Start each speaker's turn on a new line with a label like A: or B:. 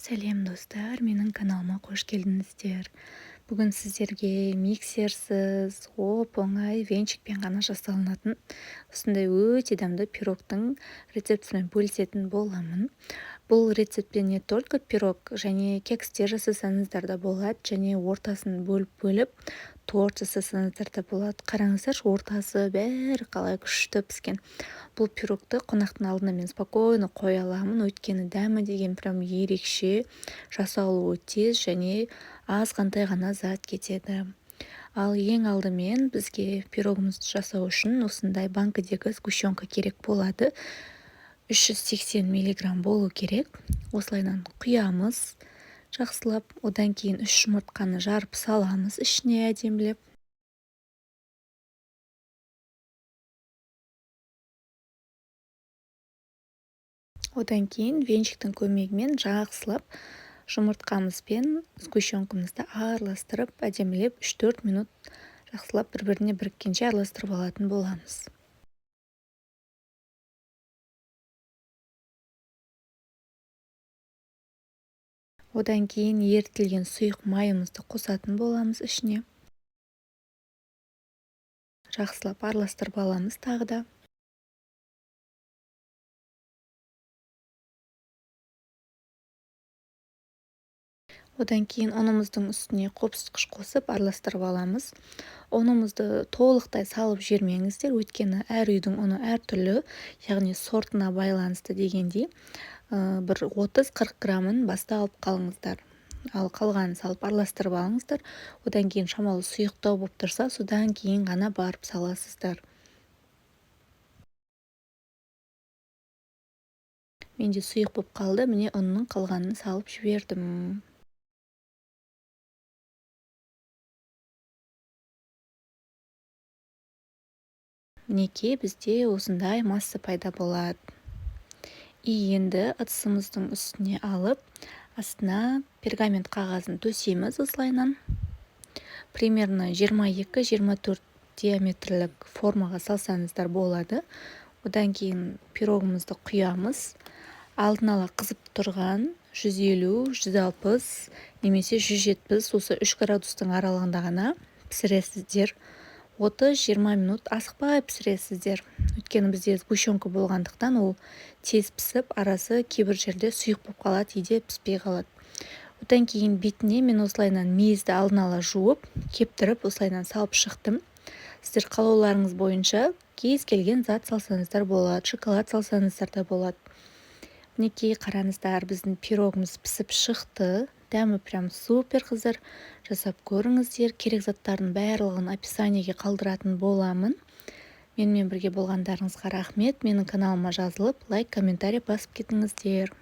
A: Сәлем, достар! Менің каналыма қош келдіңіздер! Бүгін сіздерге миксерсіз, оп-оңай, венчикпен ғана жасалынатын осындай өте дәмді пирогтың рецептісімен бөлісетін боламын. Бұл рецептпен не только пирог, және кекстер жасасаңыздар да болады, және ортасын бөліп-бөліп торт жасасаңыздар да болады. Қараңыздаршы, ортасы бәрі қалай күшті піскен. Бұл пирогты қонақтың алдына мен спокойно қоя аламын, өйткені дәмі деген прям ерекше, жасалуы тез және азғантай ғана зат кетеді. Ал ең алдымен бізге пирогымызды жасау үшін осындай банкідегі сгущенка керек болады. 380 миллиграмм болу керек. Осылайынан құямыз жақсылап, одан кейін 3 жұмыртқаны жарып саламыз ішіне әдемілеп. Одан кейін венчиктің көмегімен жақсылап жұмыртқамыз бен сгущенкамызды араластырып, әдемілеп үш-төрт минут жақсылап бір-біріне біріккенше араластырып алатын боламыз. Одан кейін ерітілген сұйық майымызды қосатын боламыз ішіне. Жақсылап араластырып аламыз тағы да. Одан кейін ұнымыздың үстіне қопсытқыш қосып араластырып аламыз. Ұнымызды толықтай салып жібермеңіздер, өйткені әр үйдің ұны әртүрлі, яғни сортына байланысты дегендей, бір отыз-қырық граммын баста алып қалыңыздар. Ал қалғанын салып араластырып алыңыздар. Одан кейін шамалы сұйықтау болып тұрса, содан кейін ғана барып саласыздар. Менде сұйық болып қалды, міне ұнның қалғанын салып жібердім. Мінекей бізде осындай масса пайда болады. И енді ыдысымыздың үстіне алып, астына пергамент қағазын төсейміз осылайынан. Примерно жиырма екі, жиырма төрт диаметрлік формаға салсаңыздар болады. Одан кейін пирогымызды құямыз. Алдын ала қызып тұрған жүз елу, жүз алпыс немесе жүз жетпіс, осы үш градустың аралығында ғана пісіресіздер. 30-20 минут асықпай пісіресіздер. Өйткені бізде сгущенка болғандықтан ол тез пісіп, арасы кейбір жерде сұйық болып қалады, кейде піспей қалады. Одан кейін бетіне мен осылайынан мейізді алдын ала жуып, кептіріп осылайынан салып шықтым. Сіздер қалауларыңыз бойынша кез келген зат салсаңыздар болады, шоколад салсаңыздар да болады. Мінекей қараңыздар, біздің пирогымыз пісіп шықты. Дәмі прям супер, қыздар. Жасап көріңіздер. Керек заттардың барлығын описаниеге қалдыратын боламын. Менімен бірге болғандарыңызға рахмет. Менің каналыма жазылып, лайк, комментарий басып кетіңіздер.